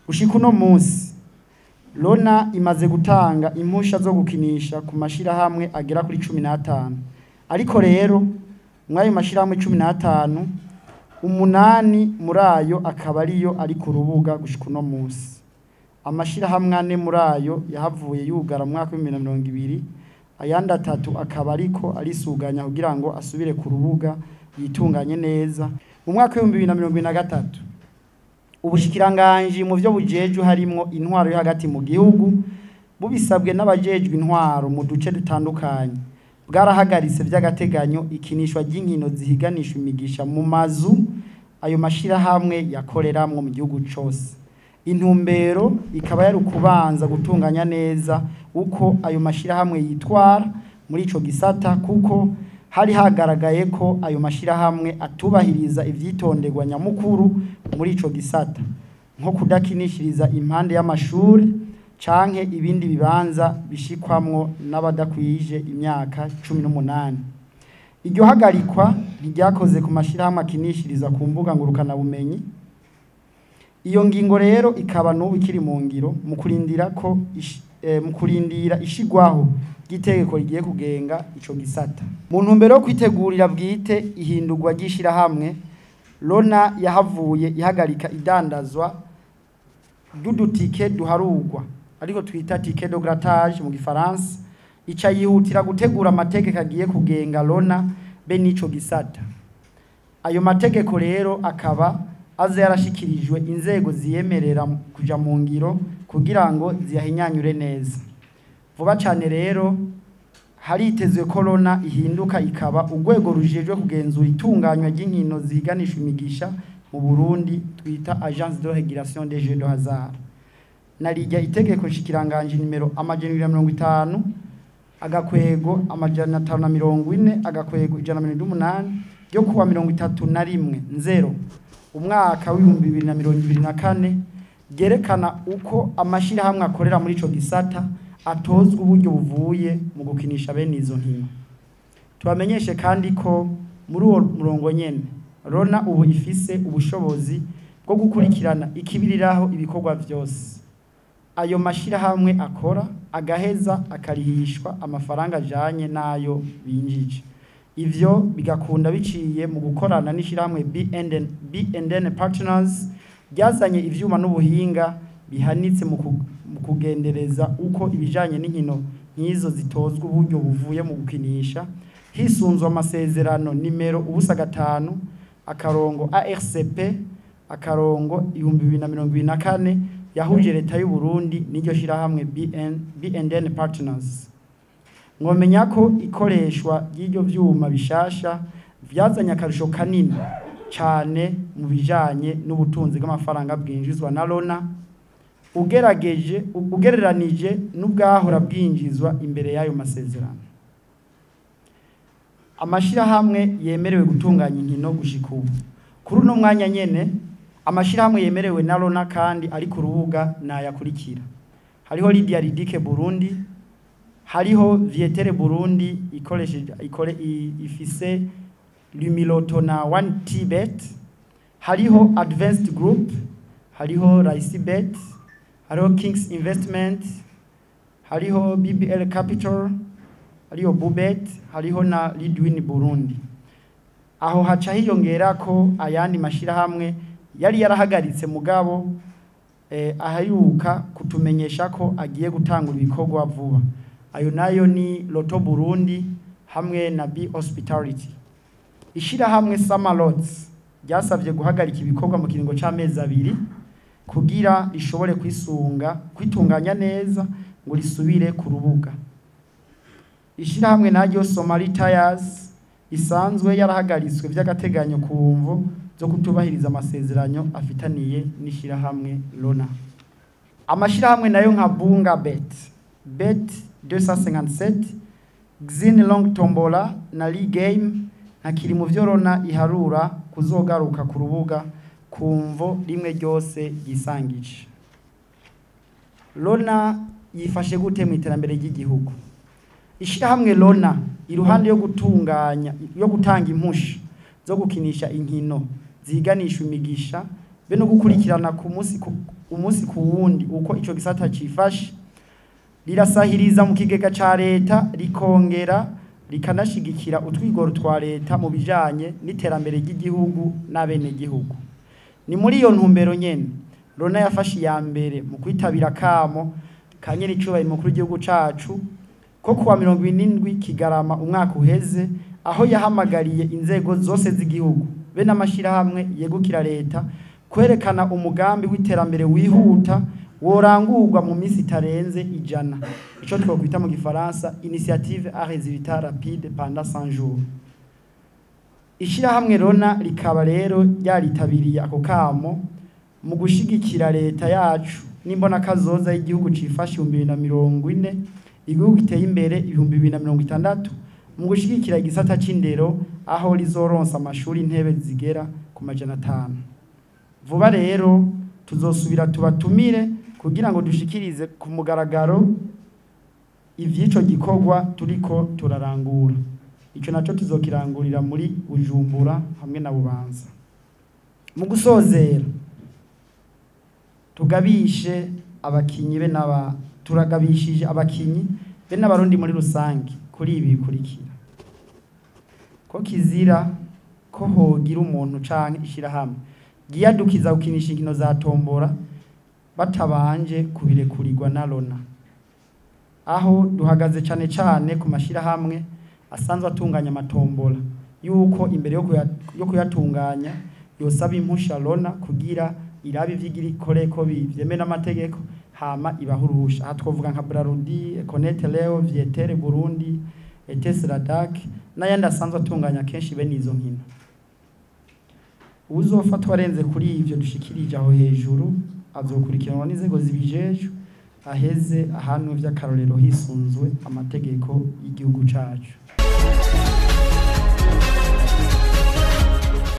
Gushika uno munsi, Lona imaze gutanga impusha zo gukinisha ku mashirahamwe agera kuri 15. Ariko rero mw'ayo mashirahamwe 15, 8 muri ayo akaba ariyo ari ku rubuga gushika uno munsi. Amashirahamwe 4 muri ayo yahavuye yugara mu mwaka w'ibihumbi bibiri na mirongo ibiri, ayandi 3 akaba ariko arisuganya kugira ngo asubire ku rubuga yitunganye neza. Mu mwaka w'ibihumbi bibiri na mirongo ibiri na gatatu, ubushikiranganji mu vyo bujejwe harimwo intwaro yo hagati mu gihugu, bubisabwe n'abajejwe intwaro mu duce dutandukanye, bwarahagaritse vy'agateganyo ikinishwa ry'inkino zihiganishwa imigisha mu mazu ayo mashirahamwe yakoreramwo mu gihugu cose. Intumbero ikaba yari ukubanza gutunganya neza uko ayo mashirahamwe yitwara muri ico gisata, kuko hari hagaragaye ko ayo mashirahamwe atubahiriza ivyitonderwa nyamukuru muri ico gisata, nko kudakinishiriza impande y'amashuri canke ibindi bibanza bishikwamwo n'abadakwije imyaka 18. Iryo hagarikwa ntiryakoze ku mashirahamwe akinishiriza ku mbuga ngurukanabumenyi. Iyo ngingo rero ikaba n'ubu ikiri mu ngiro mu kurindira ishigwaho ry'itegeko rigiye kugenga ico gisata. Mu ntumbero yo kwitegurira bwite ihindurwa ry'ishirahamwe, Lona yahavuye ihagarika idandazwa ry'udutike duharurwa, ariko twita ticket de grattage mu gifaransa, ica yihutira gutegura amategeko agiye kugenga Lona be n'ico gisata. Ayo mategeko rero akaba aza yarashikirijwe inzego ziyemerera kuja mu ngiro kugira ngo ziyahinyanyure neza. Vuba cane rero haritezwe ko Lona ihinduka ikaba urwego rujejwe kugenzura itunganywa ry'inkino zihiganishwa imigisha mu Burundi, twita Agence de Régulation des Jeux de Hasard. Narirya itegeko nshikiranganji nimero 250 agakwego 540 agakwego 188 ryo kuwa 31 nzero umwaka w'ibihumbi bibiri na mirongo ibiri na kane, ryerekana uko amashirahamwe akorera muri ico gisata atozwa uburyo buvuye mu gukinisha bene izo nkino. Tubamenyeshe kandi ko muri uwo murongo nyene Lona ubu ifise ubushobozi bwo gukurikirana ikibiriraho ibikorwa vyose ayo mashirahamwe akora, agaheza akarihishwa amafaranga ajanye n'ayo binjije. Ivyo bigakunda biciye mu gukorana n'ishirahamwe B&N Partners ryazanye ivyuma n'ubuhinga bihanitse mu kugendereza uko ibijanye n'inkino nk'izo zitozwa uburyo buvuye mu gukinisha, hisunzwe amasezerano nimero ubusa gatanu akarongo ARCP akarongo ibihumbi bibiri na mirongo ibiri na kane yahuje leta y'u Burundi n'iryo shirahamwe B&N Partners. Mwomenya ko ikoreshwa ry'iryo vyuma bishasha vyazanye akarusho kanini cane mu bijanye n'ubutunzi bw'amafaranga bwinjizwa na Lona, ugereranije n'ubwahora bwinjizwa imbere y'ayo masezerano. Amashirahamwe yemerewe gutunganya inkino gushika ubu. Kuri uno mwanya nyene, amashirahamwe yemerewe na Lona kandi ari ku rubuga nayakurikira. Hariho Lydia Ludic Burundi, hariho Vietere Burundi ifise Lumiloto na One Tibet, hariho Advanced Group, hariho Raisibet, hariho Kings Investment, hariho BBL Capital, hariho Bubet, hariho na Lidwin Burundi. Aho haca hiyongera ko ayandi mashirahamwe yari yarahagaritse mugabo aheruka kutumenyesha ko agiye gutangura ibikorwa vuba. Ayo nayo ni Loto Burundi hamwe na B Hospitality. Ishirahamwe Samalots ryasavye guhagarika ibikorwa mu kiringo c'amezi abiri kugira rishobore kwitunganya neza ngo risubire ku rubuga. Ishirahamwe naryo Somali Tires isanzwe yarahagaritswe vy'agateganyo ku mvo zo kutubahiriza amasezerano afitaniye n'ishirahamwe Lona. Amashirahamwe nayo nka Bunga Bet, Bet 257, Xin Long Tombola na Lee Game ntakiri mu vyo Lona iharura kuzogaruka ku rubuga ku mvo rimwe ryose ryisangije. Lona yifashe gute mu iterambere ry'igihugu? Ishirahamwe Lona iruhande yo gutunganya yo gutanga impusha zo gukinisha inkino ziganisha imigisha be no gukurikirana ku munsi ku wundi uko ico gisata cifashe, rirasahiriza mu kigega ca leta, rikongera rikanashigikira utwigoro twa leta mu bijanye n'iterambere ry'igihugu n'abenegihugu. Ni muri iyo ntumbero nyene Rona yafashe iya mbere mu kwitabira kamo ka nyiricubahiro mukuru w'igihugu cacu ko kuwa 77 Kigarama umwaka uheze, aho yahamagariye inzego zose z'igihugu be n'amashirahamwe yegukira leta kwerekana umugambi w'iterambere wihuta worangurwa mu minsi itarenze 100, ico twokwita mu gifaransa initiative à résultat rapide pendant 100 jours. Ishirahamwe Rona rikaba rero ryaritabiriye ako kamo mu gushigikira leta yacu n'imbona kazoza y'igihugu cifashe 2040, igihugu giteye imbere 2060, mu gushigikira igisata c'indero aho rizoronsa amashuri intebe zigera ku 500. Vuba rero tuzosubira tubatumire kugira ngo dushikirize ku mugaragaro ivyico gikorwa turiko turarangura. Ico naco tuzokirangurira muri Bujumbura hamwe na Bubanza. Mu gusozera, tugabishe abakinyi be n'aba turagabishije abakinyi be n'abarundi muri rusange kuri ibi bikurikira: ko kizira ko hogira umuntu canke ishirahamwe giyadukiza gukinisha inkino za tombora batabanje kubirekurirwa na Rona. Aho duhagaze cane cane ku mashirahamwe asanzwe atunganya amatombora, yuko imbere yo kuyatunganya yosaba impusha Rona kugira irabe ivyigira ikoreko bivyemewe n'amategeko, hama ibahurusha. Aha twovuga nka Brarudi, Econet Leo, Vietere Burundi, ETS Radak n'ayandi asanzwe atunganya kenshi bene izo nkino. Uwuzofatwa arenze kuri ivyo dushikirije aho hejuru azokurikiranwa n'inzego zibijejwe, aheze ahantu vy'akarorero hisunzwe amategeko y'igihugu cacu.